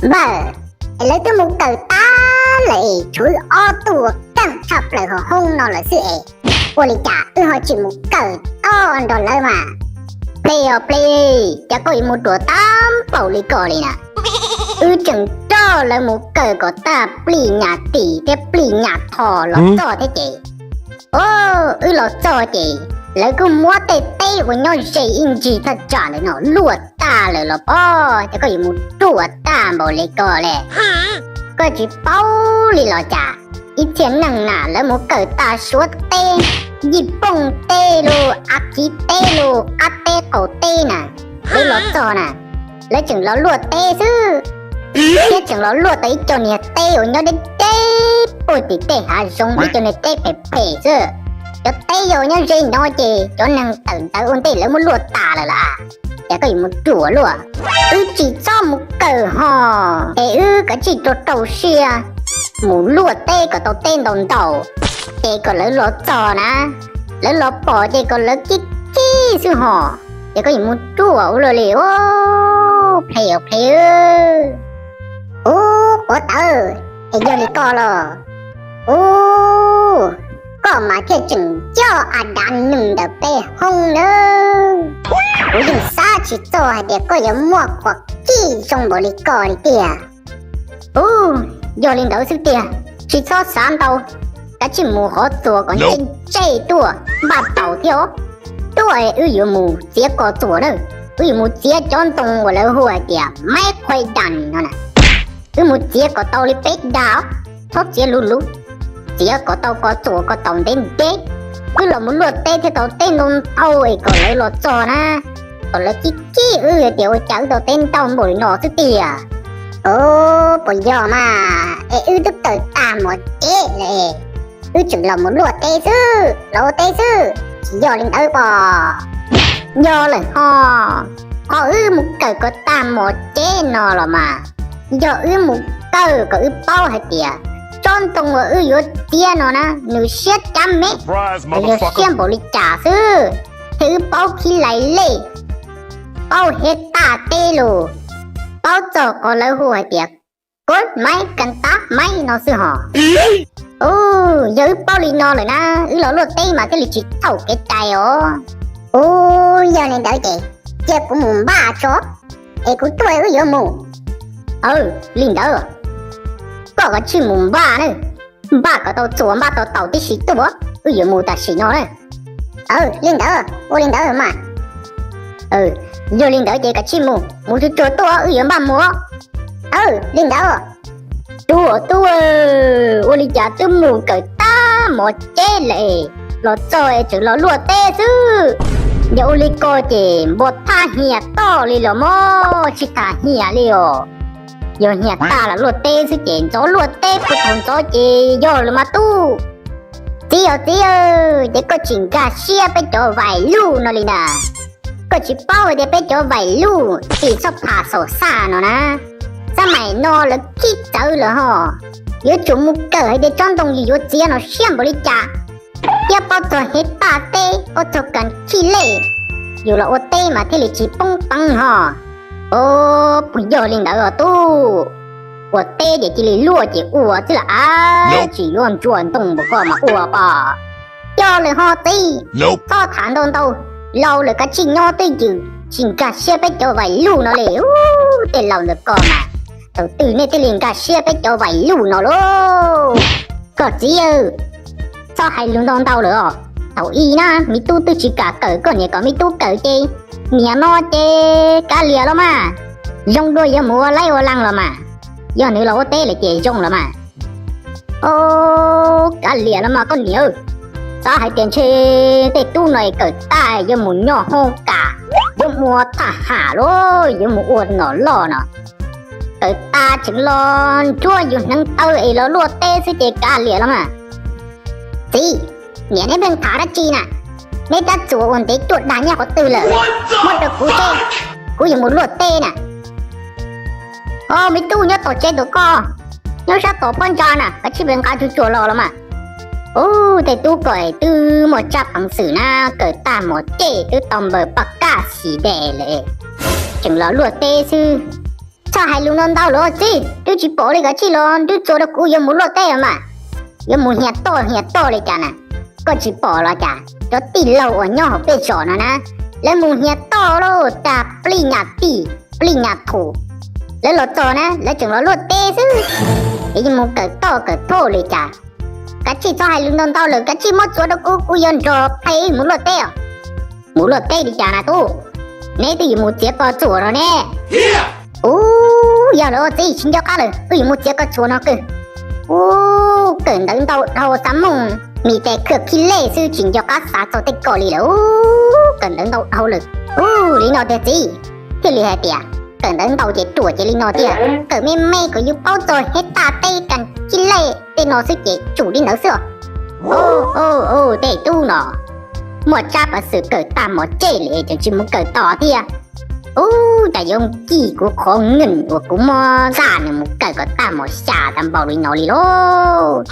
Npawg, es lawv twb mus kawm tag lawm es tshuav wb ob tug uas keej tshaj plaws hauv hoob no lawm xwb es ua li cas wb ho tsis mus kawm toj nrog lawv mas? Plig os plig, cas koj yuav mus ruam tag npaum li ko li na? Wb tseem nrog lawv mus kawm kom tag plij nyas tim thiab plij nyas tho los txog thiab ces, o, wb los txog ces lawv kuj muab tej teb uas nyob ze ib ncig thaj tsam ntawm no luaj tag lawm los pob, cas koj yuav mus ruam tag npaum li ko li? Koj tsis paub li los cas? Ib txhia neeg na lawv mus kawm tag Suav teb, Yij Pooj teb los, Askiv teb los, qab teb qaum teb na, lawv los txog na, lawv tseem los luaj teb xwb. Thiab tseem los luaj tau ib co niag teb uas nyob deb deb puag tim tej hav zoov, ib co niag teb phem phem xwb. Cov teb yog nyob ze no ces cov neeg tawm ntawd ua ntej lawv muab luaj tas lawm las. Cas koj yuav mus ruam luaj? Wb tsis txhob mus kawm ho, es wb kav tsij rau rau siab mus luaj teb kom tau teb ntau ntau, ces kom lawv los txog na, lawv los pom ces kom lawv kib kib xwb ho. Ces koj yuav mus ruam ua luaj li, o, phem os phem. Ub, quav tawv, es yog li ko los? Ub, koj mas thiaj tseem yog a dav neeg ntawm peb hoob nawb. Kuv yeej xav tsis txog hais tias koj yuav muaj qhov kib zoo npaum li ko li tiag. Ub, yog li ntawd xwb tiag, tsis txhob xav ntau, kav tsij mus hov txuas kom ntsej ntsej tuaj npaj taus thiab os. Tuaj es wb yuav mus txiav kos txuas na, wb yuav mus txiav cov ntoo uas lawv hu hais tias maib qhuaib das no na. Wb mus txiav kom tau li peb das, txhob txiav luv luv, txiav kom tau kos txuas kos taus ntev ntev. Wb los mus luaj teb thiaj tau teb ntau ntau es kom lawv los txog na, kom lawv kib kib wb hais tias ua cas wb tau teb ntau npaum li no xwb tiag. Ub, puas yog mas, es wb twb kawm tag mos cev lawm, wb tseem los mus luaj teb xwb, los ua teb xwb, tsis yog li ntawd pob? Yog lawm ho, qhov wb mus kawm kom tag mos cev no los mas, yog wb mus kawm kom wb paub hais tias tsob ntoo uas wb yuav txiav no na nws siab cab mev, nws yog siab npaum li cas xwb, thiab wb paub khib lais lej, paub hej taj teb lus, paub txog qhov lawv hu hais tias kod maib kas tab maib no xwb ho. Ub, yog wb paub li no lawm na, wb los luaj teb mas thiaj li tsis txhaum kev cai os. Ub, yog li ntawd ces cia kuv mus npaj tso, es kuv tuaj wb yuav mus. Aw, li ntawd, koj kav tsij mus npaj na, npaj kom tau txuas npaj tau taus tib si tuaj, wb yuav mus tam sim no na. Aw, li ntawd, ua li ntawd mas. Yog li ntawd ces kav tsij mus, mus tsuag tsuag tuaj wb yuav npaj mus. Aw, li ntawd. Tub, tub, ua li cas twb mus kawm tag mov ceb lawm, los txog es tseem los luaj teb xwb. Yog ua li ko ces npau thaj hias toj li los mas tsis tham hias li os. Yog hias tag los luaj teb xwb ces ntxov luaj teb puag thaum ntxov ces yog lawm mas tub. Txiv os txiv, ces koj tsis nkag siab peb cov vais luj no li na. Koj tsis paub hais tias peb cov vais luj tim txhob pham xaum xaj no na, xab maim no lawv khib txawv lawm ho. Yuav tsum mus kawm hais tias tsob ntoo yus yuav txiav no siab npaum li cas, thiab paub txog hev taj teb, paub txog kas khij lej, yus los ua teb mas thiaj li tsis poob peev ho. Os, puas yog li ntawd os tub? Ua teb ces cia li luaj ces ua xwb las av, tsis yuav ntsuas ntoo npaum koj mas ua pob. Yog lawm ho txiv, txhob tham ntau ntau, laus lawm kav tsij nyob twj ywm, tsis nkag siab peb cov vais luj no li. Ub, tej laus ntawm ko mas thaum twg nej thiaj li nkag siab peb cov vais luj no lauj? Koj txiv, txhob hais lus ntau ntau lawm os. Thaum ub na me tub twb tsis kam kawm, koj niam kom me tub kawm ces niam no ces kav liam los mas, zoo dua yuav mus ua laib ua leej los mas, yog nws los ua teb lawm ces zoo los mas. Os, kav liam los mas koj niam, xav hais tias ntshe tej tub no es kawm tag yuav mus nyob hoob kas, yuav mus ua thaj ham los yuav mus ua nom loj no, kawm tag tseem los ntsuab yus hneev taw es los luaj teb xwb ces kav liam los mas. Txiv, niam neb pheej tham dab tsi na? Neb tab txuas ua ntev tuaj dag nyob qhov twg lawm? Muab rau kuv seb, kuv yuav mus luaj teb na. Os, me tub nyob tom tsev tus koj, nyob sab tom pob ntsa na, kav tsij pes nqa tsuag tsuag los los mas. Ub, tej tub ko twb muaj tsab peev xwm na, kawm tag mos ceb twb tau npaws paj kaj xis des lawm, tseem los luaj teb xwb. Koj hais lus ntau ntau los txiv, twb tsis pom li, kav tsij los nrub txuas rau kuv yuav mus luaj teb mas. Yuav mus hnia toj hnia toj li cas na? Koj tsis pom los cas, cov tij laug uas nyob hauv peb zos no na, lawv mus hnia toj lawm tag plij nyas tij plij nyas thum, lawv los txog na lawv tseem los luaj teb xwb. Es yuav mus kawm toj kawm thoj li cas? Kav tsij txhob hais lus ntau ntau lawm, kav tsij muab txuas rau kuv, kuv yuav nrog phej wb mus luaj teb os. Mus luaj teb li cas na tub? Neb twb yuav mus txiav koj txuas no ne. Ub, yog lawm txiv, tsis nco qab lawm, wb yuav mus txiav koj txuas no kawg. Ub, kawm ntawv ntau dhau xav mooj, mis tes khwj khib lej xwb tsis nco qab xav txog tej ko li lawm. Ub, kawm ntawv ntau dhau lawm. Ub, li no tiag txiv, thiaj li hais tias kawm ntawv ntau ces ruam ces li no tiag. Kawm me me kom yus paub txog hej taj teb kas khib lej tej no xwb ces tsum li ntawd xwb os. Ub, tej tub no muaj tsab peev xwm kawm tag mos tshej li tseem tsis mus kawm tom thiab. Ub, cas yuav kij kuv qhov nkeeg uas kuv muab xa nws mus kawm kom tag mos xya tag npaum li no li lauj.